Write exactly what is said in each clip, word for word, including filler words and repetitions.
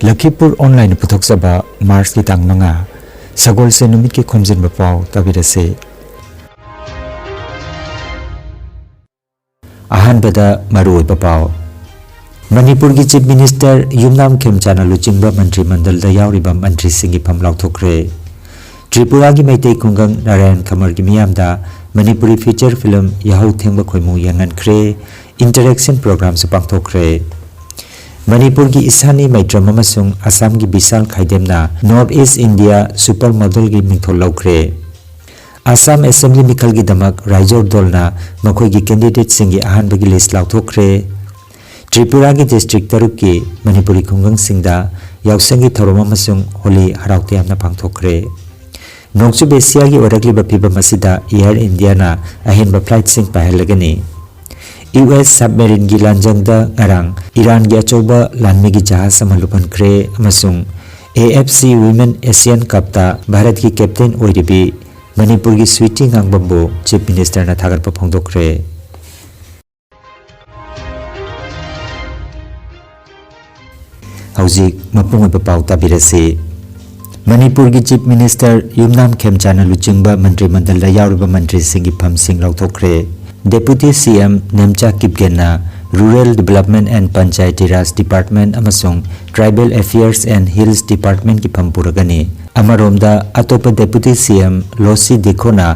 ꯂꯈꯤꯄꯨꯔ ꯑꯣꯟꯂꯥꯏꯟꯅ ꯄꯨꯊꯣꯛꯆꯕ ꯃꯥꯔꯆꯀꯤ ꯇꯥꯡ ꯃꯉꯥ, ꯁꯒꯣꯜꯁꯦꯟ ꯅꯨꯃꯤꯠꯀꯤ ꯈꯣꯝꯖꯤꯟꯕ ꯄꯥꯎ ꯇꯥꯕꯤꯔꯁꯤ꯫ ꯑꯍꯥꯟꯕꯗ ꯃꯔꯨꯑꯣꯏꯕ ꯄꯥꯎ꯫ ꯃꯅꯤꯄꯨꯔꯒꯤ Chief Minister ꯌꯨꯝꯅꯥꯝ ꯈꯦꯝꯆꯥꯟꯅ ꯂꯨꯆꯤꯡꯕ ꯃꯟꯇ꯭ꯔꯤ ꯃꯟꯗꯜꯗ ꯌꯥꯎꯔꯤꯕ ꯃꯟꯇ꯭ꯔꯤꯁꯤꯡꯒꯤ ꯐꯝ ꯂꯥꯎꯊꯣꯛꯈ꯭ꯔꯦ꯫ ꯇ꯭ꯔꯤꯄꯨꯔꯥꯒꯤ ꯃꯩꯇꯩ ꯈꯨꯡꯒꯪ ꯅꯥꯔꯥꯌꯟ ꯈꯃꯔꯒꯤ ꯃꯤꯌꯥꯝꯗ ꯃꯅꯤꯄꯨꯔꯤ feature film ꯌꯥꯍꯧ ꯊꯦꯡꯕ ꯈꯣꯏꯃꯨ ꯌꯦꯡꯍꯟꯈ꯭ꯔꯦ꯫ Interaction programꯁꯨ ꯄꯥꯡꯊꯣꯛꯈ꯭ꯔꯦ꯫ ꯃꯅꯤꯄꯨꯔꯒꯤ ꯏꯁꯥꯅꯤ ꯃꯩꯇ꯭ꯔꯝ ꯑꯃꯁꯨꯡ ꯑꯁꯥꯝꯒꯤ ꯕꯤꯁꯥꯜ ꯈꯥꯏꯗꯦꯝꯅ North East India Super Modelꯒꯤ ꯃꯤꯡꯊꯣꯜ ꯂꯧꯈ꯭ꯔꯦ꯫ ꯑꯁꯥꯝ Assembly ꯃꯤꯈꯜꯒꯤꯗꯃꯛ ꯔꯥꯏꯖꯣꯔ ꯗꯣꯜꯅ ꯃꯈꯣꯏꯒꯤ candidateꯁꯤꯡꯒꯤ ꯑꯍꯥꯟꯕꯒꯤ list ꯂꯥꯎꯊꯣꯛꯈ꯭ꯔꯦ꯫ ꯇ꯭ꯔꯤꯄꯨꯔꯥꯒꯤ district ꯇꯔꯨꯛꯀꯤ ꯃꯅꯤꯄꯨꯔꯤ ꯈꯨꯡꯒꯪꯁꯤꯡꯗ ꯌꯥꯎꯁꯪꯒꯤ ꯊꯧꯔꯝ ꯑꯃꯁꯨꯡ ꯍꯣꯂꯤ ꯍꯔꯥꯎ ꯇꯌꯥꯝꯅ ꯄꯥꯡꯊꯣꯛꯈ꯭ꯔꯦ꯫ ꯅꯣꯡꯆꯨꯞ ꯑꯦꯁꯤꯌꯥꯒꯤ ꯑꯣꯏꯔꯛꯂꯤꯕ ꯐꯤꯚꯝ ꯑꯁꯤꯗ Air Indiaꯅ ꯑꯍꯦꯟꯕ flightꯁꯤꯡ ꯄꯥꯏꯍꯜꯂꯒꯅꯤ꯫ U S submarineꯒꯤ ꯂꯥꯟꯖꯪꯗ ꯉꯔꯥꯡ ꯏꯔꯥꯟꯒꯤ ꯑꯆꯧꯕ ꯂꯥꯟꯃꯤꯒꯤ ꯖꯍꯥꯖ ꯑꯃ ꯂꯨꯞꯍꯟꯈ꯭ꯔꯦ ꯑꯃꯁꯨꯡ A F C Women Asian Cupꯇ ꯚꯥꯔꯠꯀꯤ captain ꯑꯣꯏꯔꯤꯕꯤ ꯃꯅꯤꯄꯨꯔꯒꯤ ꯁ꯭ꯋꯤꯇꯤ ꯉꯥꯡꯕꯝꯕꯨ Chief Ministerꯅ ꯊꯥꯒꯠꯄ ꯐꯣꯡꯗꯣꯛꯈ꯭ꯔꯦ꯫ ꯍꯧꯖꯤꯛ ꯃꯄꯨꯡ ꯑꯣꯏꯕ ꯄꯥꯎ ꯇꯥꯕꯤꯔꯁꯤ꯫ ꯃꯅꯤꯄꯨꯔꯒꯤ Chief Minister ꯌꯨꯝꯅꯥꯝ ꯈꯦꯝꯆꯥꯟꯅ ꯂꯨꯆꯤꯡꯕ ꯃꯟꯇ꯭ꯔꯤ ꯃꯟꯗꯜꯗ ꯌꯥꯎꯔꯤꯕ ꯃꯟꯇ꯭ꯔꯤꯁꯤꯡꯒꯤ ꯐꯝꯁꯤꯡ ꯂꯥꯎꯊꯣꯛꯈ꯭ꯔꯦ꯫ Deputy C M Nemcha ꯀꯤꯞꯒꯦꯟꯅ Rural Development and Panchayati Raj Department ꯑꯃꯁꯨꯡ Tribal Affairs and Hills Departmentꯀꯤ ꯐꯝ ꯄꯨꯔꯒꯅꯤ꯫ ꯑꯃꯔꯣꯝꯗ ꯑꯇꯣꯞꯄ Deputy C M ꯂꯣꯁꯤ ꯗꯤꯈꯣꯅ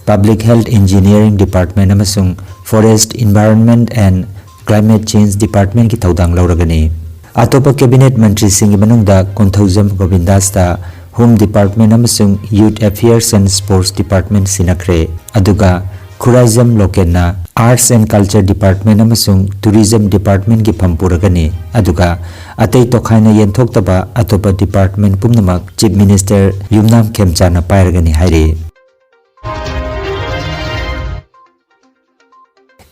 Public Health Engineering Department ꯑꯃꯁꯨꯡ Forest, Environment and Climate Change Departmentꯀꯤ ꯊꯧꯗꯥꯡ ꯂꯧꯔꯒꯅꯤ꯫ ꯑꯇꯣꯞꯄ cabinet ꯃꯟꯇ꯭ꯔꯤꯁꯤꯡꯒꯤ ꯃꯅꯨꯡꯗ ꯀꯣꯟꯊꯧꯖꯝ ꯒꯣꯕꯤꯟꯗꯥꯁꯇ Home Department ꯑꯃꯁꯨꯡ Youth Affairs and Sports Department ꯁꯤꯟꯅꯈ꯭ꯔꯦ꯫ ꯑꯗꯨꯒ Khuraijam ꯂꯣꯀꯦꯟꯅ Arts and Culture Department ꯑꯃꯁꯨꯡ Tourism Departmentꯀꯤ ꯐꯝ ꯄꯨꯔꯒꯅꯤ꯫ ꯑꯗꯨꯒ ꯑꯇꯩ ꯇꯣꯈꯥꯏꯅ ꯌꯦꯟꯊꯣꯛꯇꯕ ꯑꯇꯣꯞꯄ department ꯄꯨꯝꯅꯃꯛ Chief Minister ꯌꯨꯝꯅꯥꯝ ꯈꯦꯝꯆꯥꯟꯅ ꯄꯥꯏꯔꯒꯅꯤ ꯍꯥꯏꯔꯤ꯫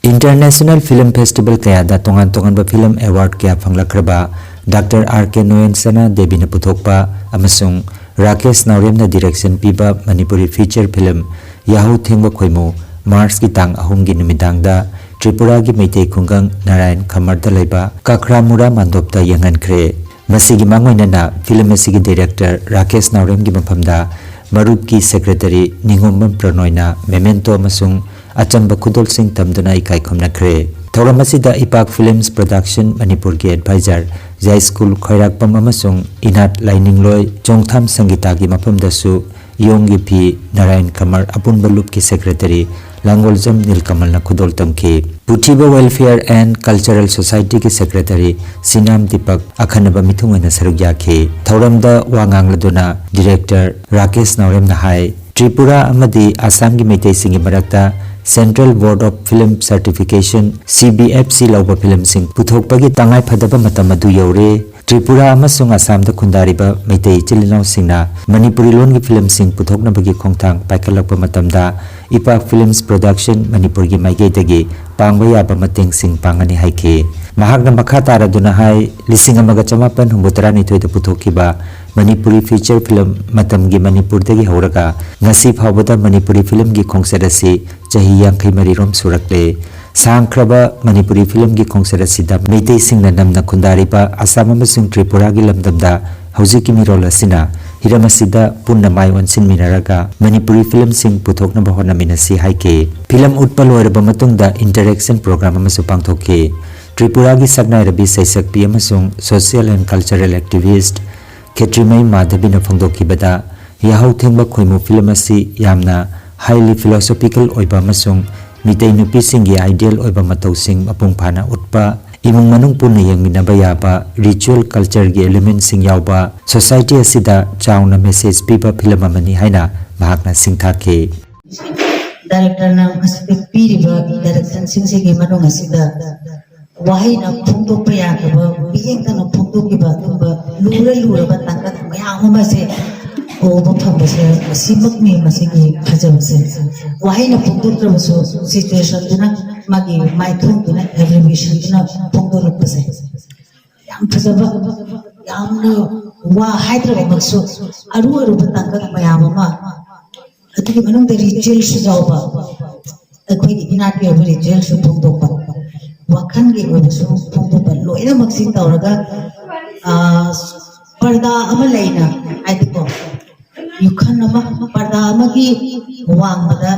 International Film Festival ꯀꯌꯥꯗ ꯇꯣꯉꯥꯟ ꯇꯣꯉꯥꯟꯕ film award ꯀꯌꯥ ꯐꯪꯂꯛꯈ꯭ꯔꯕ Doctor R K ꯅꯣꯌꯟꯁꯅꯥ ꯗꯦꯕꯤꯅ ꯄꯨꯊꯣꯛꯄ ꯑꯃꯁꯨꯡ ꯔꯥꯀꯦꯁ ꯅꯥꯎꯔꯦꯝꯅ direction ꯄꯤꯕ ꯃꯅꯤꯄꯨꯔꯤ feature film ꯌꯥꯍꯧ ꯊꯦꯡꯕ ꯈꯣꯏꯃꯨ ꯃꯥꯔꯆꯀꯤ ꯇꯥꯡ ꯑꯍꯨꯝꯒꯤ ꯅꯨꯃꯤꯗꯥꯡꯗ ꯇ꯭ꯔꯤꯄꯨꯔꯥꯒꯤ ꯃꯩꯇꯩ ꯈꯨꯡꯒꯪ ꯅꯥꯔꯥꯌꯟ ꯈꯃꯔꯗ ꯂꯩꯕ ꯀꯥꯈ꯭ꯔꯥꯃꯨꯔꯥ ꯃꯥꯟꯗꯣꯞꯇ ꯌꯦꯡꯍꯟꯈ꯭ꯔꯦ꯫ ꯃꯁꯤꯒꯤ ꯃꯥꯡꯑꯣꯏꯅꯅ ꯐꯤꯂꯝ ꯑꯁꯤꯒꯤ ꯗꯤꯔꯦꯛꯇꯔ ꯔꯥꯀꯦꯁ ꯅꯥꯎꯔꯦꯝꯒꯤ ꯃꯐꯝꯗ ꯃꯔꯨꯞꯀꯤ ꯁꯦꯀ꯭ꯔꯦꯇꯔꯤ ꯅꯤꯉꯣꯝꯕꯝ ꯄ꯭ꯔꯅꯣꯏꯅ ꯃꯦꯃꯦꯟꯇꯣ ꯑꯃꯁꯨꯡ ꯑꯆꯝꯕ ꯈꯨꯗꯣꯜꯁꯤꯡ ꯇꯝꯗꯨꯅ ꯏꯀꯥꯏ ꯈꯨꯝꯅꯈ꯭ꯔꯦ꯫ ꯊꯧꯔꯝ ꯑꯁꯤꯗ ꯏꯄꯥꯛ ꯐꯤꯂꯝꯁ ꯄ꯭ꯔꯣꯗꯛꯁꯟ ꯃꯅꯤꯄꯨꯔꯒꯤ ꯑꯦꯗꯚꯥꯏꯖꯔ ꯖꯌꯁ꯭ꯀꯨꯜ ꯈ꯭ꯋꯥꯏꯔꯥꯛꯄꯝ ꯑꯃꯁꯨꯡ ꯏꯅꯥꯠ ꯂꯥꯏꯅꯤꯡꯂꯣꯏ ꯆꯣꯡꯊꯥꯝ ꯁꯪꯒꯤꯇꯥꯒꯤ ꯃꯐꯝꯗꯁꯨ ꯏꯌꯣꯡꯒꯤ ꯐꯤ ꯅꯥꯔꯥꯌꯟ ꯀꯃꯔ ꯑꯄꯨꯟꯕ ꯂꯨꯞꯀꯤ ꯁꯦꯀ꯭ꯔꯦꯇꯔꯤ ꯂꯥꯡꯒꯣꯜꯖꯝ ꯅꯤꯜꯀꯃꯜꯅ ꯈꯨꯗꯣꯜ ꯇꯝꯈꯤ꯫ ꯄꯨꯊꯤꯕ Welfare and Cultural Society ꯒꯤ ꯁꯦꯀ꯭ꯔꯦꯇꯔꯤ ꯁꯤꯅꯥꯝ ꯗꯤꯄꯛ ꯑꯈꯟꯅꯕ ꯃꯤꯊꯨꯡ ꯑꯣꯏꯅ ꯁꯔꯨꯛ ꯌꯥꯈꯤ꯫ ꯊꯧꯔꯝꯗ ꯋꯥ ꯉꯥꯡꯂꯗꯨꯅ ꯗꯤꯔꯦꯛꯇꯔ ꯔꯥꯀꯦꯁ ꯅꯥꯎꯔꯦꯝꯅ ꯍꯥꯏ, ꯇ꯭ꯔꯤꯄꯨꯔꯥ ꯑꯃꯗꯤ ꯑꯁꯥꯝꯒꯤ ꯃꯩꯇꯩꯁꯤꯡꯒꯤ ꯃꯔꯛꯇ Central Board of Film Certification, C B F C, ꯂꯧꯕ ꯐꯤꯂꯝꯁꯤꯡ ꯄꯨꯊꯣꯛꯄꯒꯤ ꯇꯉꯥꯏ ꯐꯗꯕ ꯃꯇꯝ ꯑꯗꯨ ꯌꯧꯔꯦ꯫ ꯇ꯭ꯔꯤꯄꯨꯔꯥ ꯑꯃꯁꯨꯡ ꯑꯁꯥꯝꯗ ꯈꯨꯟꯗꯥꯔꯤꯕ ꯃꯩꯇꯩ ꯏꯆꯤꯜ ꯏꯅꯥꯎꯁꯤꯡꯅ ꯃꯅꯤꯄꯨꯔꯤ ꯂꯣꯟꯒꯤ ꯐꯤꯂꯝꯁꯤꯡ ꯄꯨꯊꯣꯛꯅꯕꯒꯤ ꯈꯣꯡꯊꯥꯡ ꯄꯥꯏꯈꯠꯂꯛꯄ ꯃꯇꯝꯗ ꯏꯄꯥꯛ ꯐꯤꯂꯝꯁ ꯄ꯭ꯔꯣꯗꯛꯁꯟ ꯃꯅꯤꯄꯨꯔꯒꯤ ꯃꯥꯏꯀꯩꯗꯒꯤ ꯄꯥꯡꯕ ꯌꯥꯕ ꯃꯇꯦꯡꯁꯤꯡ ꯄꯥꯡꯒꯅꯤ ꯍꯥꯏꯈꯤ꯫ ꯃꯍꯥꯛꯅ ꯃꯈꯥ ꯇꯥꯔꯗꯨꯅ ꯍꯥꯏ, ꯂꯤꯁꯤꯡ ꯑꯃꯒ ꯆꯃꯥꯄꯟ ꯍꯨꯝꯐꯨ ꯇꯔꯥꯅꯤꯊꯣꯏꯗ ꯄꯨꯊꯣꯛꯈꯤꯕ ꯃꯅꯤꯄꯨꯔꯤ ꯐꯤꯆꯔ ꯐꯤꯂꯝ ꯃꯇꯝꯒꯤ ꯃꯅꯤꯄꯨꯔꯗꯒꯤ ꯍꯧꯔꯒ ꯉꯁꯤ ꯐꯥꯎꯕꯗ ꯃꯅꯤꯄꯨꯔꯤ ꯐꯤꯂꯝꯒꯤ ꯈꯣꯡꯆꯠ ꯑꯁꯤ ꯆꯍꯤ ꯌꯥꯡꯈꯩ ꯃꯔꯤꯔꯣꯝ ꯁꯨꯔꯛꯂꯦ꯫ ꯁꯥꯡꯈ꯭ꯔꯕ ꯃꯅꯤꯄꯨꯔꯤ ꯐꯤꯂꯝꯒꯤ ꯈꯣꯡꯆꯠ ꯑꯁꯤꯗ ꯃꯩꯇꯩꯁꯤꯡꯅ ꯅꯝꯅ ꯈꯨꯟꯗꯥꯔꯤꯕ ꯑꯁꯥꯝ ꯑꯃꯁꯨꯡ ꯇ꯭ꯔꯤꯄꯨꯔꯥꯒꯤ ꯂꯝꯗꯝꯗ ꯍꯧꯖꯤꯛꯀꯤ ꯃꯤꯔꯣꯜ ꯑꯁꯤꯅ ꯍꯤꯔꯝ ꯑꯁꯤꯗ ꯄꯨꯟꯅ ꯃꯥꯏ ꯑꯣꯟꯁꯤꯟꯃꯤꯟꯅꯔꯒ ꯃꯅꯤꯄꯨꯔꯤ ꯐꯤꯂꯝꯁꯤꯡ ꯄꯨꯊꯣꯛꯅꯕ ꯍꯣꯠꯅꯃꯤꯟꯅꯁꯤ ꯍꯥꯏꯈꯤ꯫ ꯐꯤꯂꯝ ꯎꯠꯄ ꯂꯣꯏꯔꯕ ꯃꯇꯨꯡꯗ interaction program ꯑꯃꯁꯨ ꯄꯥꯡꯊꯣꯛꯈꯤ꯫ ꯇ꯭ꯔꯤꯄꯨꯔꯥꯒꯤ ꯁꯛꯅꯥꯏꯔꯕꯤ ꯁꯩꯁꯛꯄꯤ ꯑꯃꯁꯨꯡ social and cultural activist ꯈꯦꯇ꯭ꯔꯤꯃꯌꯨꯝ ꯃꯥꯙꯕꯤꯅ ꯐꯣꯡꯗꯣꯛꯈꯤꯕꯗ, ꯌꯥꯍꯧ ꯊꯦꯡꯕ ꯈꯣꯏꯃꯨ ꯐꯤꯂꯝ ꯑꯁꯤ ꯌꯥꯝꯅ highly philosophical ꯑꯣꯏꯕ ꯑꯃꯁꯨꯡ ꯃꯤꯇꯩ ꯅꯨꯄꯤꯁꯤꯡꯒꯤ ideal ꯑꯣꯏꯕ ꯃꯇꯧꯁꯤꯡ ꯃꯄꯨꯡ ꯐꯥꯅ ꯎꯠꯄ, ꯏꯃꯨꯡ ꯃꯅꯨꯡ ꯄꯨꯟꯅ ꯌꯦꯡꯃꯤꯟꯅꯕ ꯌꯥꯕ, ritual cultureꯒꯤ elementꯁꯤꯡ ꯌꯥꯎꯕ, society ꯑꯁꯤꯗ ꯆꯥꯎꯅ message ꯄꯤꯕ ꯐꯤꯂꯝ ꯑꯃꯅꯤ ꯍꯥꯏꯅ ꯃꯍꯥꯛꯅ ꯁꯤꯡꯊꯥꯈꯤ꯫ ꯗꯥꯏꯔꯦꯛꯇꯔꯅ ꯃꯁꯤꯗ ꯄꯤꯔꯤꯕ ꯗꯥꯏꯔꯦꯛꯁꯟꯁꯤꯡꯁꯤꯒꯤ ꯃꯅꯨꯡ ꯑꯁꯤꯗ ꯋꯥꯍꯩꯅ ꯐꯣꯡꯗꯣꯛꯄ ꯌꯥꯗꯕ, ꯃꯤꯠꯌꯦꯡꯗꯅ ꯐꯣꯡꯗꯣꯛꯈꯤꯕ ꯑꯗꯨꯒꯨꯝꯕ ꯂꯨꯔ ꯂꯨꯔꯕ ꯇꯥꯡꯀꯛ ꯃꯌꯥꯝ ꯑꯃꯁꯦ ꯎꯕ ꯐꯪꯕꯁꯦ ꯃꯁꯤꯃꯛꯅꯤ ꯃꯁꯤꯒꯤ ꯐꯖꯕꯁꯦ꯫ ꯋꯥꯍꯩꯅ ꯐꯣꯡꯗꯣꯛꯇ꯭ꯔꯕꯁꯨ situationꯗꯨꯅ ꯃꯥꯒꯤ ꯃꯥꯏꯊꯣꯡꯗꯨꯅ abbreviationꯗꯨꯅ ꯐꯣꯡꯗꯣꯔꯛꯄꯁꯦ ꯌꯥꯝ ꯐꯖꯕ, ꯌꯥꯝꯅ ꯋꯥ ꯍꯥꯏꯗ꯭ꯔꯕꯃꯛꯁꯨ ꯑꯔꯨ ꯑꯔꯨꯕ ꯇꯥꯡꯀꯛ ꯃꯌꯥꯝ ꯑꯃ ꯑꯗꯨꯒꯤ ꯃꯅꯨꯡꯗ ritualꯁꯨ ꯌꯥꯎꯕ, ꯑꯩꯈꯣꯏꯒꯤ ꯏꯅꯥꯠꯀꯤ ꯑꯣꯏꯕ ritualꯁꯨ ꯐꯣꯡꯗꯣꯛꯄ, ꯋꯥꯈꯜꯒꯤ ꯑꯣꯏꯕꯁꯨ ꯐꯣꯡꯗꯣꯛꯄ, ꯂꯣꯏꯅꯃꯛꯁꯤ ꯇꯧꯔꯒ ꯑꯥ, ꯄꯔꯗꯥ ꯑꯃ ꯂꯩꯅ, ꯍꯥꯏꯗꯤꯀꯣ, ꯌꯨꯈꯟ ꯑꯃ, ꯄꯔꯗꯥ ꯑꯃꯒꯤ ꯋꯥꯡꯃꯗ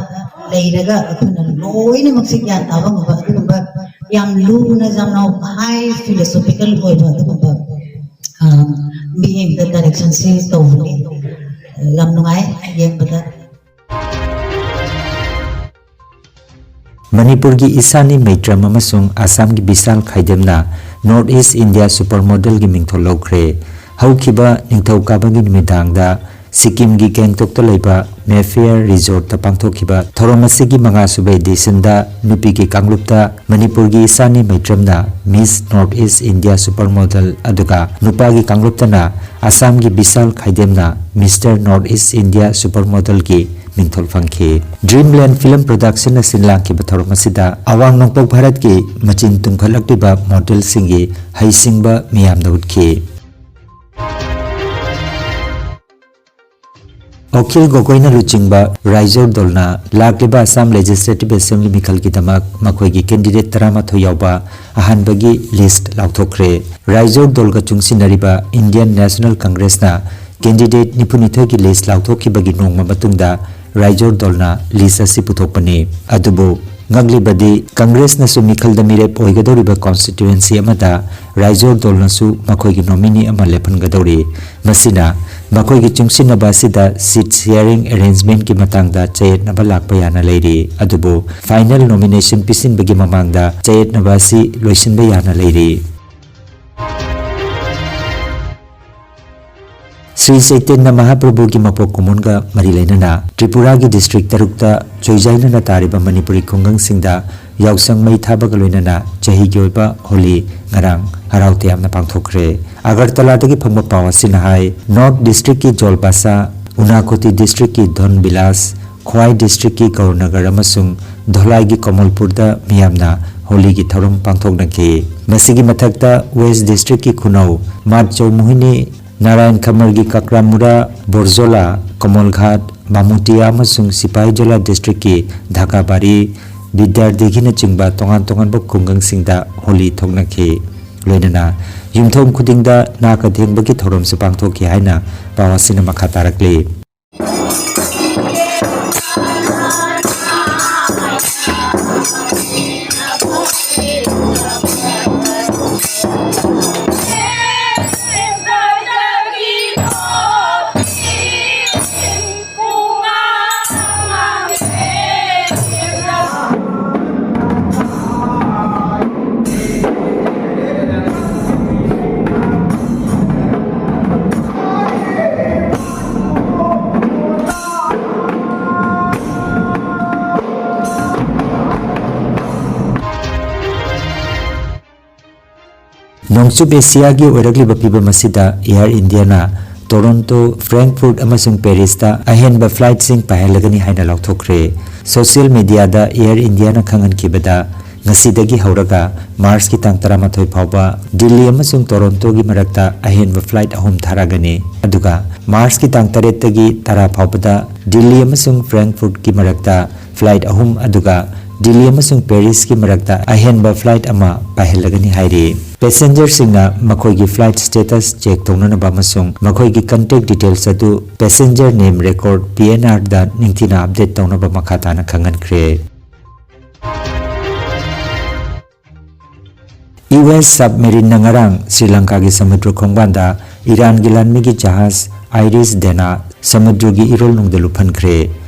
ꯂꯩꯔꯒ ꯑꯩꯈꯣꯏꯅ ꯂꯣꯏꯅꯃꯛꯁꯦ ꯒ꯭ꯌꯥꯟ ꯇꯥꯕ ꯉꯝꯕ ꯑꯗꯨꯒꯨꯝꯕ ꯌꯥꯝ ꯂꯨꯅ, ꯌꯥꯝꯅ ꯍꯥꯏ ꯐꯤꯂꯣꯁꯣꯐꯤꯀꯦꯜ ꯑꯣꯏꯕ ꯑꯗꯨꯒꯨꯝꯕ, ꯑꯥ, ꯃꯤꯠꯌꯦꯡꯗ ꯗꯥꯏꯔꯦꯛꯁꯟꯁꯦ ꯇꯧꯕꯅꯦ꯫ ꯌꯥꯝ ꯅꯨꯡꯉꯥꯏ ꯌꯦꯡꯕꯗ꯫ ꯃꯅꯤꯄꯨꯔꯒꯤ ꯏꯁꯥꯅꯤ ꯃꯩꯇ꯭ꯔꯝ ꯑꯃꯁꯨꯡ ꯑꯁꯥꯝꯒꯤ ꯕꯤꯁꯥꯜ ꯈꯥꯏꯗꯦꯝꯅ North East India Super Modelꯒꯤ ꯃꯤꯡꯊꯣꯜ ꯂꯧꯈ꯭ꯔꯦ꯫ ꯍꯧꯈꯤꯕ ꯅꯤꯡꯊꯧꯀꯥꯕꯒꯤ ꯅꯨꯃꯤꯗꯥꯡꯗ ꯁꯤꯛꯀꯤꯝꯒꯤ ꯒꯦꯡꯇꯣꯛꯇ ꯂꯩꯕ Mayfair Resortꯇ ꯄꯥꯡꯊꯣꯛꯈꯤꯕ ꯊꯧꯔꯝ ꯑꯁꯤꯒꯤ ꯃꯉꯥꯁꯨꯕ editionꯗ ꯅꯨꯄꯤꯒꯤ ꯀꯥꯡꯂꯨꯞꯇ ꯃꯅꯤꯄꯨꯔꯒꯤ ꯏꯁꯥꯅꯤ ꯃꯩꯇ꯭ꯔꯝꯅ Miss North East India Super Model, ꯑꯗꯨꯒ ꯅꯨꯄꯥꯒꯤ ꯀꯥꯡꯂꯨꯞꯇꯅ ꯑꯁꯥꯝꯒꯤ ꯕꯤꯁꯥꯜ ꯈꯥꯏꯗꯦꯝꯅ Mister North East India Super Modelꯒꯤ ꯃꯤꯡꯊꯣꯜ ꯐꯪꯈꯤ꯫ Dreamland Film Productionꯅ ꯁꯤꯟ ꯂꯥꯡꯈꯤꯕ ꯊꯧꯔꯝ ꯑꯁꯤꯗ ꯑꯋꯥꯡ ꯅꯣꯡꯄꯣꯛ ꯚꯥꯔꯠꯀꯤ ꯃꯆꯤꯟ ꯇꯨꯝꯈꯠꯂꯛꯂꯤꯕ modelꯁꯤꯡꯒꯤ ꯍꯩꯁꯤꯡꯕ ꯃꯤꯌꯥꯝꯗ ꯎꯠꯈꯤ꯫ ꯑꯈꯤꯜ ꯒꯣꯒꯣꯏꯅ ꯂꯨꯆꯤꯡꯕ ꯔꯥꯏꯖꯣꯔ ꯗꯜꯅ ꯂꯥꯛꯂꯤꯕ ꯑꯁꯥꯝ Legislative Assembly ꯃꯤꯈꯜꯒꯤꯗꯃꯛ ꯃꯈꯣꯏꯒꯤ candidate ꯇꯔꯥꯃꯥꯊꯣꯏ ꯌꯥꯎꯕ ꯑꯍꯥꯟꯕꯒꯤ list ꯂꯥꯎꯊꯣꯛꯈ꯭ꯔꯦ꯫ ꯔꯥꯏꯖꯣꯔ ꯗꯜꯒ ꯆꯨꯡꯁꯤꯟꯅꯔꯤꯕ Indian National Congressꯅ candidate ꯅꯤꯐꯨꯅꯤꯊꯣꯏꯒꯤ list ꯂꯥꯎꯊꯣꯛꯈꯤꯕꯒꯤ ꯅꯣꯡꯃ ꯃꯇꯨꯡꯗ ꯔꯥꯏꯖꯣꯔ ꯗꯜꯅ list ꯑꯁꯤ ꯄꯨꯊꯣꯛꯄꯅꯤ꯫ ꯑꯗꯨꯕꯨ ꯉꯛꯂꯤꯕꯗꯤ ꯀꯪꯒ꯭ꯔꯦꯁꯅꯁꯨ ꯃꯤꯈꯜꯗ ꯃꯤꯔꯦꯞ ꯑꯣꯏꯒꯗꯧꯔꯤꯕ constituency ꯑꯃꯗ ꯔꯥꯏꯖꯣꯔ ꯗꯜꯅꯁꯨ ꯃꯈꯣꯏꯒꯤ nominee ꯑꯃ ꯂꯦꯞꯍꯟꯒꯗꯧꯔꯤ꯫ ꯃꯁꯤꯅ ꯃꯈꯣꯏꯒꯤ ꯆꯨꯡꯁꯤꯟꯅꯕ ꯑꯁꯤꯗ seat sharing arrangementꯀꯤ ꯃꯇꯥꯡꯗ ꯆꯌꯦꯠꯅꯕ ꯂꯥꯛꯄ ꯌꯥꯅ ꯂꯩꯔꯤ꯫ ꯑꯗꯨꯕꯨ final nomination ꯄꯤꯁꯤꯟꯕꯒꯤ ꯃꯃꯥꯡꯗ ꯆꯌꯦꯠꯅꯕ ꯑꯁꯤ ꯂꯣꯏꯁꯤꯟꯕ ꯌꯥꯅ ꯂꯩꯔꯤ꯫ ꯁ꯭ꯔꯤ ꯆꯩꯇꯟꯌ ꯃꯍꯥꯄ꯭ꯔꯚꯨꯒꯤ ꯃꯄꯣꯛ ꯀꯨꯝꯑꯣꯟꯒ ꯃꯔꯤ ꯂꯩꯅꯅ ꯇ꯭ꯔꯤꯄꯨꯔꯥꯒꯤ district ꯇꯔꯨꯛꯇ ꯆꯣꯏꯖꯥꯏꯅꯅ ꯇꯥꯔꯤꯕ ꯃꯅꯤꯄꯨꯔꯤ ꯈꯨꯡꯒꯪꯁꯤꯡꯗ ꯌꯥꯎꯁꯪ ꯃꯩ ꯊꯥꯕꯒ ꯂꯣꯏꯅꯅ ꯆꯍꯤꯒꯤ ꯑꯣꯏꯕ ꯍꯣꯂꯤ ꯉꯔꯥꯡ ꯍꯔꯥꯎ ꯇꯌꯥꯝꯅ ꯄꯥꯡꯊꯣꯛꯈ꯭ꯔꯦ꯫ ꯑꯒꯔꯇꯂꯥꯗꯒꯤ ꯐꯪꯕ ꯄꯥꯎ ꯑꯁꯤꯅ ꯍꯥꯏ, North districtꯀꯤ ꯖꯣꯜꯕꯥꯁꯥ, ꯎꯅꯥꯀꯣꯇꯤ districtꯀꯤ ꯙꯟꯕꯤꯂꯥꯁ, ꯈ꯭ꯋꯥꯏ districtꯀꯤ ꯒꯧꯔꯅꯒꯔ ꯑꯃꯁꯨꯡ ꯙꯣꯂꯥꯏꯒꯤ ꯀꯃꯜꯄꯨꯔꯗ ꯃꯤꯌꯥꯝꯅ ꯍꯣꯂꯤꯒꯤ ꯊꯧꯔꯝ ꯄꯥꯡꯊꯣꯛꯅꯈꯤ꯫ ꯃꯁꯤꯒꯤ ꯃꯊꯛꯇ West districtꯀꯤ ꯈꯨꯅꯧ, ꯃꯥꯠꯆꯧ ꯃꯣꯍꯤꯅꯤ, ꯅꯥꯔꯥꯌꯟ ꯈꯃꯔꯒꯤ ꯀꯀ꯭ꯔꯥꯃꯨꯔꯥ, ꯕꯣꯔꯖꯣꯂꯥ, ꯀꯃꯜꯘꯥꯠ, ꯕꯥꯃꯨꯇꯤꯌꯥ ꯑꯃꯁꯨꯡ ꯁꯤꯄꯥꯍꯤꯖꯣꯂꯥ districtꯀꯤ ꯙꯥꯀꯥꯕꯥꯔꯤ, ꯕꯤꯗ꯭ꯌꯥꯔꯗꯤꯘꯤꯅꯆꯤꯡꯕ ꯇꯣꯉꯥꯟ ꯇꯣꯉꯥꯟꯕ ꯈꯨꯡꯒꯪꯁꯤꯡꯗ ꯍꯣꯂꯤ ꯊꯣꯛꯅꯈꯤ꯫ ꯂꯣꯏꯅꯅ ꯌꯨꯝꯊꯣꯡ ꯈꯨꯗꯤꯡꯗ ꯅꯥꯀ ꯊꯦꯡꯕꯒꯤ ꯊꯧꯔꯝꯁꯨ ꯄꯥꯡꯊꯣꯛꯈꯤ ꯍꯥꯏꯅ ꯄꯥꯎ ꯑꯁꯤꯅ ꯃꯈꯥ ꯇꯥꯔꯛꯂꯤ꯫ ꯅꯣꯡꯆꯨꯞ ꯑꯦꯁꯤꯌꯥꯒꯤ ꯑꯣꯏꯔꯛꯂꯤꯕ ꯐꯤꯕꯝ ꯑꯁꯤꯗ ꯑꯦꯌꯔ ꯏꯟꯗꯤꯌꯥꯅ ꯇꯣꯔꯣꯟꯇꯣ, ꯐ꯭ꯔꯦꯡꯛꯐꯨꯔꯠ ꯑꯃꯁꯨꯡ ꯄꯦꯔꯤꯁꯇ ꯑꯍꯦꯟꯕ ꯐ꯭ꯂꯥꯏꯠꯁꯤꯡ ꯄꯥꯏꯍꯜꯂꯒꯅꯤ ꯍꯥꯏꯅ ꯂꯥꯎꯊꯣꯛꯈ꯭ꯔꯦ꯫ ꯁꯣꯁꯤꯌꯦꯜ ꯃꯤꯗꯤꯌꯥꯗ ꯑꯦꯌꯔ ꯏꯟꯗꯤꯌꯥꯅ ꯈꯪꯍꯟꯈꯤꯕꯗ, ꯉꯁꯤꯗꯒꯤ ꯍꯧꯔꯒ ꯃꯥꯔꯆꯀꯤ ꯇꯥꯡ ꯇꯔꯥꯃꯥꯊꯣꯏ ꯐꯥꯎꯕ ꯗꯤꯜꯂꯤ ꯑꯃꯁꯨꯡ ꯇꯣꯔꯣꯟꯇꯣꯒꯤ ꯃꯔꯛꯇ ꯑꯍꯦꯟꯕ ꯐ꯭ꯂꯥꯏꯠ ꯑꯍꯨꯝ ꯊꯥꯔꯛꯑꯒꯅꯤ꯫ ꯑꯗꯨꯒ ꯃꯥꯔꯆꯀꯤ ꯇꯥꯡ ꯇꯔꯦꯠꯇꯒꯤ ꯇꯔꯥ ꯐꯥꯎꯕꯗ ꯗꯤꯜꯂꯤ ꯑꯃꯁꯨꯡ ꯐ꯭ꯔꯦꯡꯛꯐꯨꯔꯠꯀꯤ ꯃꯔꯛꯇ ꯐ꯭ꯂꯥꯏꯠ ꯑꯍꯨꯝ, ꯑꯗꯨꯒ ꯗꯤꯜꯂꯤ ꯑꯃꯁꯨꯡ ꯄꯦꯔꯤꯁꯀꯤ ꯃꯔꯛꯇ ꯑꯍꯦꯟꯕ ꯐ꯭ꯂꯥꯏꯠ ꯑꯃ ꯄꯥꯏꯍꯜꯂꯒꯅꯤ ꯍꯥꯏꯔꯤ꯫ ꯄꯦꯁꯦꯟꯖꯔꯁꯤꯡꯅ ꯃꯈꯣꯏꯒꯤ ꯐ꯭ꯂꯥꯏꯠ ꯁ꯭ꯇꯦꯇꯁ ꯆꯦꯛ ꯇꯧꯅꯅꯕ ꯑꯃꯁꯨꯡ ꯃꯈꯣꯏꯒꯤ ꯀꯟꯇꯦꯛ ꯗꯤꯇꯦꯜꯁ ꯑꯗꯨ passenger name record, P N ꯑꯥꯔꯗ ꯅꯤꯡꯊꯤꯅ ꯑꯞꯗꯦꯠ ꯇꯧꯅꯕ ꯃꯈꯥ ꯇꯥꯅ ꯈꯪꯍꯟꯈ꯭ꯔꯦ꯫ ꯌꯨ ꯑꯦꯁ ꯁꯕꯃꯦꯔꯤꯟꯅ ꯉꯔꯥꯡ ꯁ꯭ꯔꯤ ꯂꯪꯀꯥꯒꯤ ꯁꯃꯨꯗ꯭ꯔ ꯈꯣꯡꯕꯥꯟꯗ ꯏꯔꯥꯟꯒꯤ ꯂꯥꯟꯃꯤꯒꯤ ꯖꯍꯥꯖ ꯑꯥꯏꯔꯤꯁ ꯗꯦꯅꯥ ꯁꯃꯨꯗ꯭ꯔꯒꯤ ꯏꯔꯣꯜꯅꯨꯡꯗ ꯂꯨꯞꯍꯟꯈ꯭ꯔꯦ꯫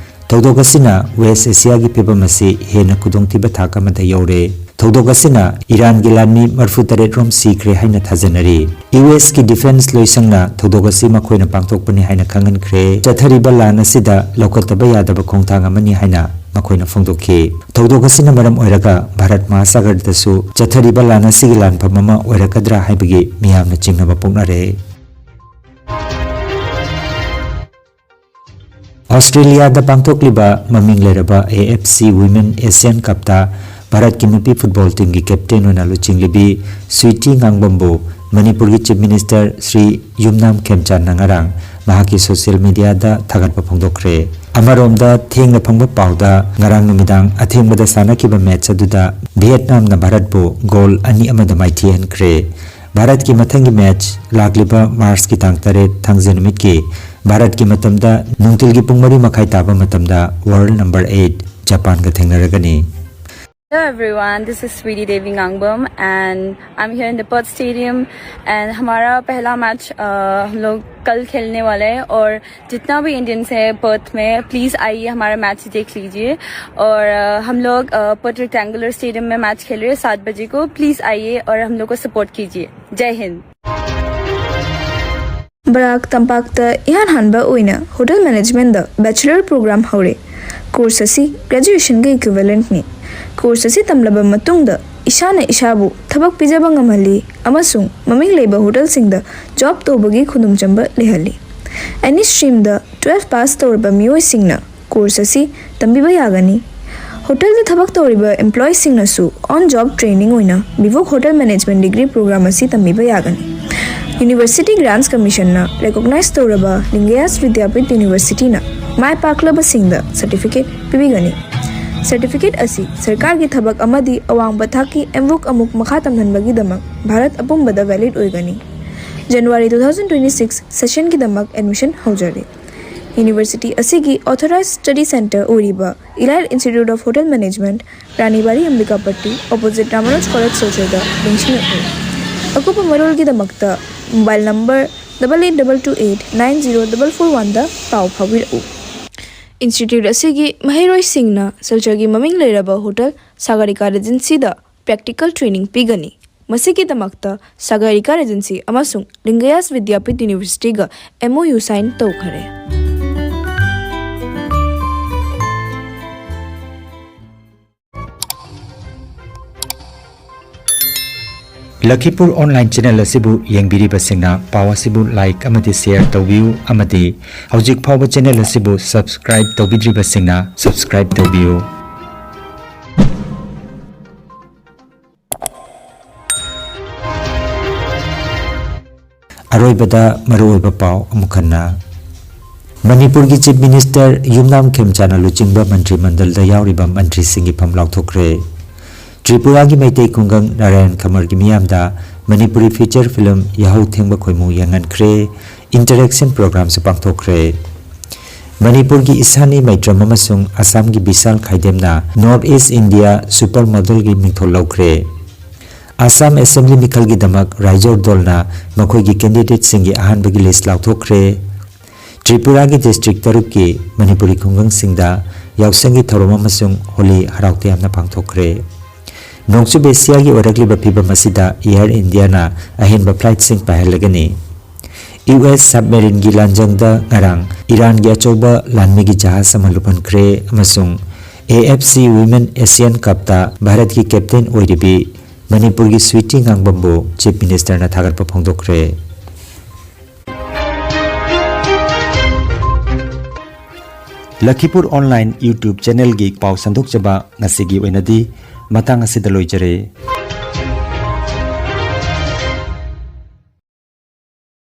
ꯊꯧꯗꯣꯛ ꯑꯁꯤꯅ ꯋꯦꯁ ꯑꯦꯁꯤꯌꯥꯒꯤ ꯐꯤꯕꯝ ꯑꯁꯤ ꯍꯦꯟꯅ ꯈꯨꯗꯣꯡꯊꯤꯕ ꯊꯥꯛ ꯑꯃꯗ ꯌꯧꯔꯦ꯫ ꯊꯧꯗꯣꯛ ꯑꯁꯤꯅ ꯏꯔꯥꯟꯒꯤ ꯂꯥꯟꯃꯤ ꯃꯔꯤꯐꯨꯇꯔꯦꯠ ꯔꯣꯝ ꯁꯤꯈ꯭ꯔꯦ ꯍꯥꯏꯅ ꯊꯥꯖꯅꯔꯤ꯫ ꯌꯨ ꯑꯦꯁꯀꯤ ꯗꯤꯐꯦꯟꯁ ꯂꯣꯏꯁꯪꯅ ꯊꯧꯗꯣꯛ ꯑꯁꯤ ꯃꯈꯣꯏꯅ ꯄꯥꯡꯊꯣꯛꯄꯅꯤ ꯍꯥꯏꯅ ꯈꯪꯍꯟꯈ꯭ꯔꯦ꯫ ꯆꯠꯊꯔꯤꯕ ꯂꯥꯟ ꯑꯁꯤꯗ ꯂꯧꯈꯠꯇꯕ ꯌꯥꯗꯕ ꯈꯣꯡꯊꯥꯡ ꯑꯃꯅꯤ ꯍꯥꯏꯅ ꯃꯈꯣꯏꯅ ꯐꯣꯡꯗꯣꯛꯈꯤ꯫ ꯊꯧꯗꯣꯛ ꯑꯁꯤꯅ ꯃꯔꯝ ꯑꯣꯏꯔꯒ ꯚꯥꯔꯠ ꯃꯍꯥꯁꯥꯒꯔꯗꯁꯨ ꯆꯠꯊꯔꯤꯕ ꯂꯥꯟ ꯑꯁꯤꯒꯤ ꯂꯥꯟꯐꯝ ꯑꯃ ꯑꯣꯏꯔꯛꯀꯗ꯭ꯔꯥ ꯍꯥꯏꯕꯒꯤ ꯃꯤꯌꯥꯝꯅ ꯆꯤꯡꯅꯕ ꯄꯣꯛꯅꯔꯦ꯫ ꯑꯣꯁꯇ꯭ꯔꯦꯂꯤꯌꯥꯗ ꯄꯥꯡꯊꯣꯛꯂꯤꯕ ꯃꯃꯤꯡ ꯂꯩꯔꯕ A F C women Asian ꯀꯞꯇ ꯚꯥꯔꯠꯀꯤ ꯅꯨꯄꯤ ꯐꯨꯠꯕꯣꯜ ꯇꯤꯝꯒꯤ ꯀꯦꯞꯇꯦꯟ ꯑꯣꯏꯅ ꯂꯨꯆꯤꯡꯂꯤꯕꯤ ꯁ꯭ꯋꯤꯇꯤ ꯉꯥꯡꯕꯝꯕꯨ ꯃꯅꯤꯄꯨꯔꯒꯤ ꯆꯤꯐ ꯃꯤꯅꯤꯁꯇꯔ ꯁ꯭ꯔꯤ ꯌꯨꯝꯅꯥꯝ ꯈꯦꯝꯆꯥꯟꯅ ꯉꯔꯥꯡ ꯃꯍꯥꯛꯀꯤ ꯁꯣꯁꯤꯌꯦꯜ ꯃꯤꯗꯤꯌꯥꯗ ꯊꯥꯒꯠꯄ ꯐꯣꯡꯗꯣꯛꯈ꯭ꯔꯦ꯫ ꯑꯃꯔꯣꯝꯗ, ꯊꯦꯡꯅ ꯐꯪꯕ ꯄꯥꯎꯗ, ꯉꯔꯥꯡ ꯅꯨꯃꯤꯗꯥꯡ ꯑꯊꯦꯡꯕꯗ ꯁꯥꯟꯅꯈꯤꯕ ꯃꯦꯆ ꯑꯗꯨꯗ ꯚꯤꯌꯦꯠꯅꯥꯝꯅ ꯚꯥꯔꯠꯄꯨ ꯒꯣꯜ ꯑꯅꯤ ꯑꯃꯗ ꯃꯥꯏꯊꯤꯍꯟꯈ꯭ꯔꯦ꯫ ꯚꯥꯔꯠꯀꯤ ꯃꯊꯪꯒꯤ ꯃꯦꯆ ꯂꯥꯛꯂꯤꯕ ꯃꯥꯔꯆꯀꯤ ꯇꯥꯡ ꯇꯔꯦꯠ, ꯊꯥꯡꯖ ꯅꯨꯃꯤꯠꯀꯤ ꯚꯥꯔꯠꯀꯤ ꯃꯇꯝꯗ ꯅꯨꯡꯊꯤꯜꯒꯤ ꯄꯨꯡ ꯃꯔꯤ ꯃꯈꯥꯏ ꯇꯥꯕ ꯃꯇꯝꯗ ꯋꯥꯔꯜ ꯅꯝꯕꯔ ꯑꯩꯠ ꯖꯄꯥꯟꯒ ꯊꯦꯡꯅꯔꯒꯅꯤ꯫ Hello everyone, this is Sweetie Devi Ngangbam and I'm here in the Perth Stadium and हमारा पहला मैच हम लोग कल खेलने वाले हैं और जितना भी इंडियंस हैं पर्थ में, प्लीज़ आइए हमारा मैच देख लीजिए। और अ, हम लोग अ, पर्थ रेक्टेंगुलर स्टेडियम में मैच खेल रहे हैं सात बजे को। प्लीज़ आइए और हम लोग को सपोर्ट कीजिए। जय हिंद। ꯕꯔꯥꯛ ꯇꯝꯄꯥꯛꯇ ꯏꯍꯥꯟ ꯍꯥꯟꯕ ꯑꯣꯏꯅ ꯍꯣꯇꯦꯜ ꯃꯦꯅꯦꯖꯃꯦꯟꯗ ꯕꯦꯆꯂꯔ ꯄ꯭ꯔꯣꯒ꯭ꯔꯥꯝ ꯍꯧꯔꯦ꯫ ꯀꯣꯔꯁ ꯑꯁꯤ ꯒ꯭ꯔꯦꯖꯨꯑꯦꯁꯟꯒ ꯏꯀ꯭ꯋꯤꯚꯦꯂꯦꯟꯠꯅꯤ꯫ ꯀꯣꯔꯁ ꯑꯁꯤ ꯇꯝꯂꯕ ꯃꯇꯨꯡꯗ ꯏꯁꯥꯅ ꯏꯁꯥꯕꯨ ꯊꯕꯛ ꯄꯤꯖꯕ ꯉꯝꯍꯜꯂꯤ ꯑꯃꯁꯨꯡ ꯃꯃꯤꯡ ꯂꯩꯕ ꯍꯣꯇꯦꯜꯁꯤꯡꯗ ꯖꯣꯕ ꯇꯧꯕꯒꯤ ꯈꯨꯗꯣꯡꯆꯥꯕ ꯂꯩꯍꯜꯂꯤ꯫ ꯑꯦꯅꯤ ꯁ꯭ꯇ꯭ꯔꯤꯝꯗ ꯇꯨꯋꯦꯜꯐ ꯄꯥꯁ ꯇꯧꯔꯕ ꯃꯤꯑꯣꯏꯁꯤꯡꯅ ꯀꯣꯔꯁ ꯑꯁꯤ ꯇꯝꯕꯤꯕ ꯌꯥꯒꯅꯤ꯫ ꯍꯣꯇꯦꯜꯗ ꯊꯕꯛ ꯇꯧꯔꯤꯕ ꯑꯦꯝꯄ꯭ꯂꯣꯌꯤꯁꯤꯡꯅꯁꯨ ꯑꯣꯟ ꯖꯣꯕ ꯇ꯭ꯔꯦꯅꯤꯡ ꯑꯣꯏꯅ BVoc hotel management degree programme ꯑꯁꯤ ꯇꯝꯕꯤꯕ ꯌꯥꯒꯅꯤ꯫ ꯌꯨꯅꯤꯚꯔꯁꯤꯇꯤ ꯒ꯭ꯔꯥꯟꯠꯁ ꯀꯃꯤꯁꯟꯅ ꯔꯦꯀꯣꯒꯅꯥꯏꯖ ꯇꯧꯔꯕ ꯂꯤꯡꯒꯌꯥꯁ ꯕꯤꯗ꯭ꯌꯥꯄꯤꯊ ꯌꯨꯅꯤꯚꯔꯁꯤꯇꯤꯅ ꯃꯥꯏ ꯄꯥꯛꯂꯕꯁꯤꯡꯗ ꯁꯔꯇꯤꯐꯤꯀꯦꯠ ꯄꯤꯕꯤꯒꯅꯤ꯫ ꯁꯔꯇꯤꯐꯤꯀꯦꯠ ꯑꯁꯤ ꯁꯔꯀꯥꯔꯒꯤ ꯊꯕꯛ ꯑꯃꯗꯤ ꯑꯋꯥꯡꯕ ꯊꯥꯛꯀꯤ ꯑꯦꯝꯕꯨꯛ ꯑꯃꯨꯛ ꯃꯈꯥ ꯇꯝꯍꯟꯕꯒꯤꯗꯃꯛ ꯚꯥꯔꯠ ꯑꯄꯨꯝꯕꯗ ꯚꯦꯂꯤꯗ ꯑꯣꯏꯒꯅꯤ꯫ ꯖꯅꯋꯥꯔꯤ ꯇꯨ ꯊꯥꯎꯖꯟ ꯇ꯭ꯋꯦꯟꯇꯤ ꯁꯤꯛꯁ ꯁꯦꯁꯟꯒꯤꯗꯃꯛ ꯑꯦꯗꯃꯤꯁꯟ ꯍꯧꯖꯔꯤ꯫ ꯌꯨꯅꯤꯚꯔꯁꯤꯇꯤ ꯑꯁꯤꯒꯤ ꯑꯣꯊꯣꯔꯥꯏꯖ ꯁ꯭ꯇꯗꯤ ꯁꯦꯟꯇꯔ ꯑꯣꯏꯔꯤꯕ elite institute of hotel management, Rani Bari ꯑꯝꯕꯤꯀꯥꯄꯠꯇꯤ, ꯑꯣꯄꯣꯖꯤꯠ ꯔꯥꯃꯥꯅꯨꯖ ꯀꯣꯂꯦꯖ ꯁꯤꯜꯆꯔꯗ ꯅꯤꯡꯁꯤꯡꯂꯛꯂꯤ꯫ ꯑꯀꯨꯞꯄ ꯃꯔꯣꯜꯒꯤꯗꯃꯛꯇ mobile number double eight double two eight nine zero double four one ꯗ ꯄꯥꯎ ꯐꯥꯎꯕꯤꯔꯛꯎ꯫ ꯏꯟꯁꯇꯤꯇ꯭ꯌꯨꯠ ꯑꯁꯤꯒꯤ ꯃꯍꯩꯔꯣꯏꯁꯤꯡꯅ ꯁꯤꯜꯆꯔꯒꯤ ꯃꯃꯤꯡ ꯂꯩꯔꯕ ꯍꯣꯇꯦꯜ ꯁꯥꯒꯔꯤꯀꯥ ꯔꯦꯖꯦꯟꯁꯤꯗ ꯄ꯭ꯔꯦꯛꯇꯤꯀꯦꯜ ꯇ꯭ꯔꯦꯅꯤꯡ ꯄꯤꯒꯅꯤ꯫ ꯃꯁꯤꯒꯤꯗꯃꯛꯇ ꯁꯥꯒꯔꯤꯀꯥ ꯔꯦꯖꯦꯟꯁꯤ ꯑꯃꯁꯨꯡ ꯂꯤꯡꯒꯌꯥꯁ ꯕꯤꯗ꯭ꯌꯥꯄꯤꯊ ꯌꯨꯅꯤꯚꯔꯁꯤꯇꯤꯒ M O U sign ꯇꯧꯈꯔꯦ꯫ ꯂꯈꯤꯄꯨꯔ online channel ꯑꯁꯤꯕꯨ ꯌꯦꯡꯕꯤꯔꯤꯕꯁꯤꯡꯅ ꯄꯥꯎ ꯑꯁꯤꯕꯨ ꯂꯥꯏꯛ ꯑꯃꯗꯤ ꯁꯦꯌꯔ ꯇꯧꯕꯤꯌꯨ ꯑꯃꯗꯤ ꯍꯧꯖꯤꯛ ꯐꯥꯎꯕ ꯆꯦꯅꯦꯜ ꯑꯁꯤꯕꯨ ꯁꯕꯁꯀ꯭ꯔꯥꯏꯕ ꯇꯧꯕꯤꯗ꯭ꯔꯤꯕꯁꯤꯡꯅ ꯁꯕꯁꯀ꯭ꯔꯥꯏꯕ ꯇꯧꯕꯤꯌꯨ꯫ ꯑꯔꯣꯏꯕꯗ ꯃꯔꯨꯑꯣꯏꯕ ꯄꯥꯎ ꯑꯃꯨꯛ ꯍꯟꯅ꯫ ꯃꯅꯤꯄꯨꯔꯒꯤ Chief Minister ꯌꯨꯝꯅꯥꯝ ꯈꯦꯝꯆꯥꯟꯅ ꯂꯨꯆꯤꯡꯕ ꯃꯟꯇ꯭ꯔꯤ ꯃꯟꯗꯜꯗ ꯌꯥꯎꯔꯤꯕ ꯃꯟꯇ꯭ꯔꯤꯁꯤꯡꯒꯤ ꯐꯝ ꯂꯥꯎꯊꯣꯛꯈ꯭ꯔꯦ꯫ ꯇ꯭ꯔꯤꯄꯨꯔꯥꯒꯤ ꯃꯩꯇꯩ ꯈꯨꯡꯒꯪ ꯅꯥꯔꯥꯌꯟ ꯈꯃꯔꯒꯤ ꯃꯤꯌꯥꯝꯗ ꯃꯅꯤꯄꯨꯔꯤ feature film ꯌꯥꯍꯧ ꯊꯦꯡꯕ ꯈꯣꯏꯃꯨ ꯌꯦꯡꯍꯟꯈ꯭ꯔꯦ꯫ Interaction programꯁꯨ ꯄꯥꯡꯊꯣꯛꯈ꯭ꯔꯦ꯫ ꯃꯅꯤꯄꯨꯔꯒꯤ ꯏꯁꯥꯅꯤ ꯃꯩꯇ꯭ꯔꯝ ꯑꯃꯁꯨꯡ ꯑꯁꯥꯝꯒꯤ ꯕꯤꯁꯥꯜ ꯈꯥꯏꯗꯦꯝꯅ North East India Super Modelꯒꯤ ꯃꯤꯡꯊꯣꯜ ꯂꯧꯈ꯭ꯔꯦ꯫ ꯑꯁꯥꯝ Assembly ꯃꯤꯈꯜꯒꯤꯗꯃꯛ ꯔꯥꯏꯖꯣꯔ ꯗꯣꯜꯅ ꯃꯈꯣꯏꯒꯤ candidateꯁꯤꯡꯒꯤ ꯑꯍꯥꯟꯕꯒꯤ list ꯂꯥꯎꯊꯣꯛꯈ꯭ꯔꯦ꯫ ꯇ꯭ꯔꯤꯄꯨꯔꯥꯒꯤ district ꯇꯔꯨꯛꯀꯤ ꯃꯅꯤꯄꯨꯔꯤ ꯈꯨꯡꯒꯪꯁꯤꯡꯗ ꯌꯥꯎꯁꯪꯒꯤ ꯊꯧꯔꯝ ꯑꯃꯁꯨꯡ ꯍꯣꯂꯤ ꯍꯔꯥꯎ ꯇꯌꯥꯝꯅ ꯄꯥꯡꯊꯣꯛꯈ꯭ꯔꯦ꯫ ꯅꯣꯡꯆꯨꯞ ꯑꯦꯁꯤꯌꯥꯒꯤ ꯑꯣꯏꯔꯛꯂꯤꯕ ꯐꯤꯚꯝ ꯑꯁꯤꯗ Air Indiaꯅ ꯑꯍꯦꯟꯕ flightꯁꯤꯡ ꯄꯥꯏꯍꯜꯂꯒꯅꯤ꯫ U S submarineꯒꯤ ꯂꯥꯟꯖꯪꯗ ꯉꯔꯥꯡ ꯏꯔꯥꯟꯒꯤ ꯑꯆꯧꯕ ꯂꯥꯟꯃꯤꯒꯤ ꯖꯍꯥꯖ ꯑꯃ ꯂꯨꯞꯍꯟꯈ꯭ꯔꯦ ꯑꯃꯁꯨꯡ A F C Women Asian Cupꯇ ꯚꯥꯔꯠꯀꯤ captain ꯑꯣꯏꯔꯤꯕꯤ ꯃꯅꯤꯄꯨꯔꯒꯤ ꯁ꯭ꯋꯤꯇꯤ ꯉꯥꯡꯕꯝꯕꯨ Chief Ministerꯅ ꯊꯥꯒꯠꯄ ꯐꯣꯡꯗꯣꯛꯈ꯭ꯔꯦ꯫ ꯂꯈꯤꯄꯨꯔ online YouTube channelꯒꯤ ꯄꯥꯎ ꯁꯟꯗꯣꯛꯆꯕ ꯉꯁꯤꯒꯤ ꯑꯣꯏꯅꯗꯤ ꯃꯇꯥꯡ ꯑꯁꯤꯗ ꯂꯣꯏꯖꯔꯦ꯫